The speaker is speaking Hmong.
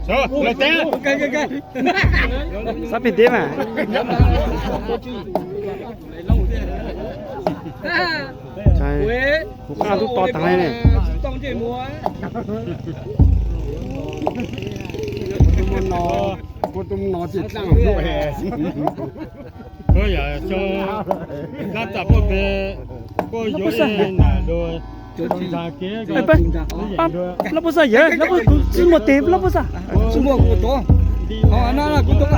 Sawv los teb. Sab pem teb mas. Kuv qab tub to tag li ne. Kuv tus no tsis dlaaj. Yog dlaab txaj puag pem, puag yuav ib nam dua. Lab puag xaj yawg, lab puag, kuv tsis muaj tes, lab puag xaj. Tsis muaj, kuv tuav. Ho no kuv tuav